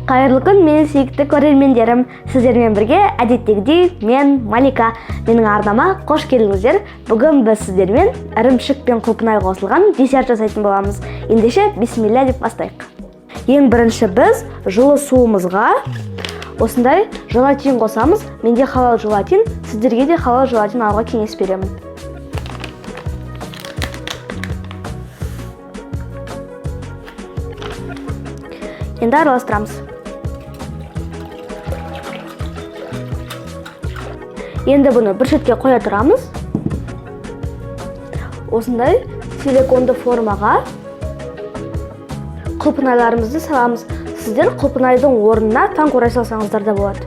Қайырлы күн, менің сүйікті көрермендерім. Сіздермен бірге әдеттегідей мен Малика. Менің арнама қош келдіңіздер. Бүгін біз сіздермен ірімшік пен құлпынай қосылған десерт жасайтын боламыз. Ендеше бисмилля деп бастайық. Ең бірінші біз жылы суымызға осындай желатин қосамыз. Менде халал желатин, сіздерге де халал желатин алуға кеңес беремін. Енді араластырамыз. Енді бұны бір шетке қоя тұрамыз. Осындай силиконды формаға құлпынайларымызды саламыз. Сіздер құлпынайдың орнына таңқурай салсаңыздар да болады.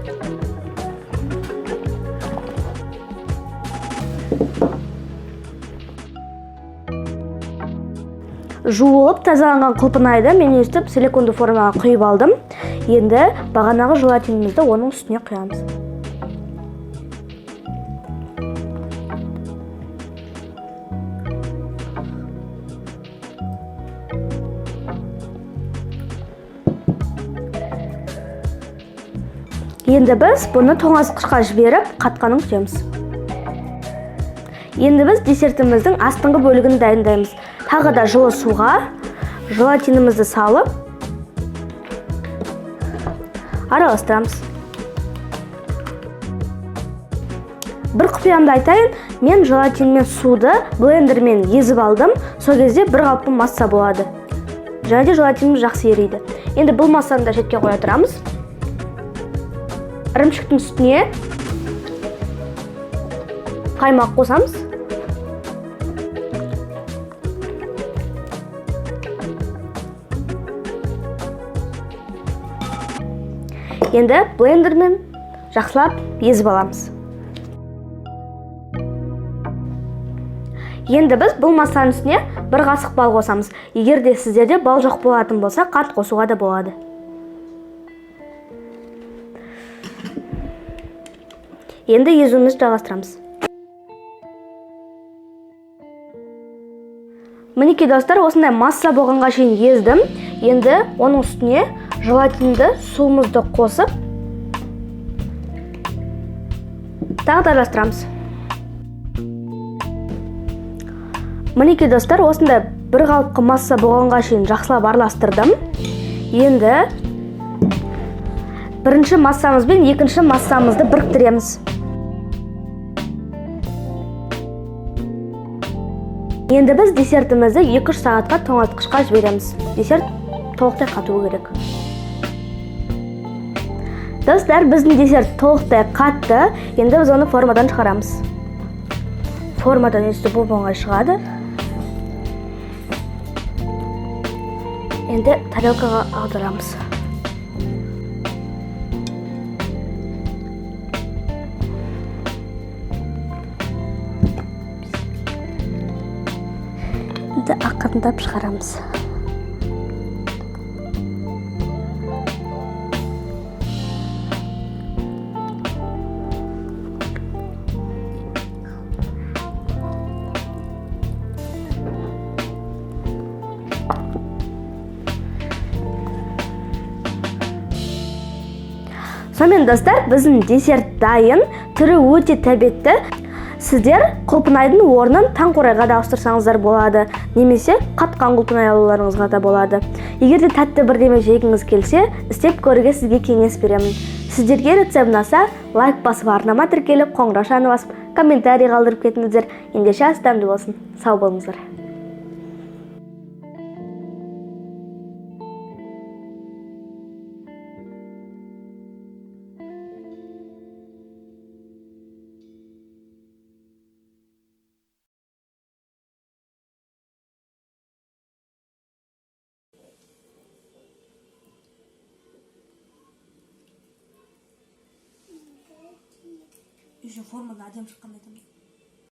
Жуылып тазаланған құлпынайды мен өстіп силиконды формаға құйып алдым. Енді бағанағы желатинімізді оның үстіне құямыз. Енді біз бұны тоңазытқышқа жіберіп, қатқанын күтеміз. Енді біз десертіміздің астыңғы бөлігін дайындаймыз. Тағы да жылы суға желатинімізді салып, араластырамыз. Бір құпиямды айтайын, мен желатин мен суды блендермен езіп алдым. Сол кезде бір қалыпты масса болады. Және де желатиніміз жақсы ериді. Енді бұл массаны да шетке қоя тұрамыз. Ірімшіктің үстіне қаймақ қосамыз. Енді блендермен жақсылап езіп аламыз. Енді біз бұл массаның үстіне бір қасық бал қосамыз. Егер де сіздерде бал жоқ болатын болса, қант қосуға да болады. Енді езуімізді жалғастырамыз. Мінекей достар, осындай масса болғанға шейін ездім. Енді оның үстіне желатинді суымызды қосып, тағы да араластырамыз. Мінекей достар, осындай бір қалыпты масса болғанға шейін жақсылап араластырдым. Енді бірінші массамыз бен екінші массамызды біріктіреміз. Енді біз десертімізді 2-3 сағатқа тоңазытқышқа жібереміз. Десерт толықтай қатуы керек. Достар, біздің десерт толықтай қатты. Енді біз оны формадан шығарамыз. Формадан өстіп оп-оңай шығады. Енді тарелкаға аударамыз. Енді ақырындап шығарамыз. Сонымен достар, біздің десерт дайын, түрі өте тәбетті. Сіздер құлпынайдың орнын таңқурайға да ауыстырсаңыздар болады, немесе қатқан құлпынай алуларыңызға да болады. Егер де тәтті бірдеме жегіңіз келсе, істеп көруге сізге кеңес беремін. Сіздерге рецепт ұнаса, лайк басып, арнама тіркеліп, қоңыраушаны басып, комментарий қалдырып кетіңіздер. Ендеше ас дәмді болсын. Сау болыңыздар. Еще формадан әдемі шыққандай.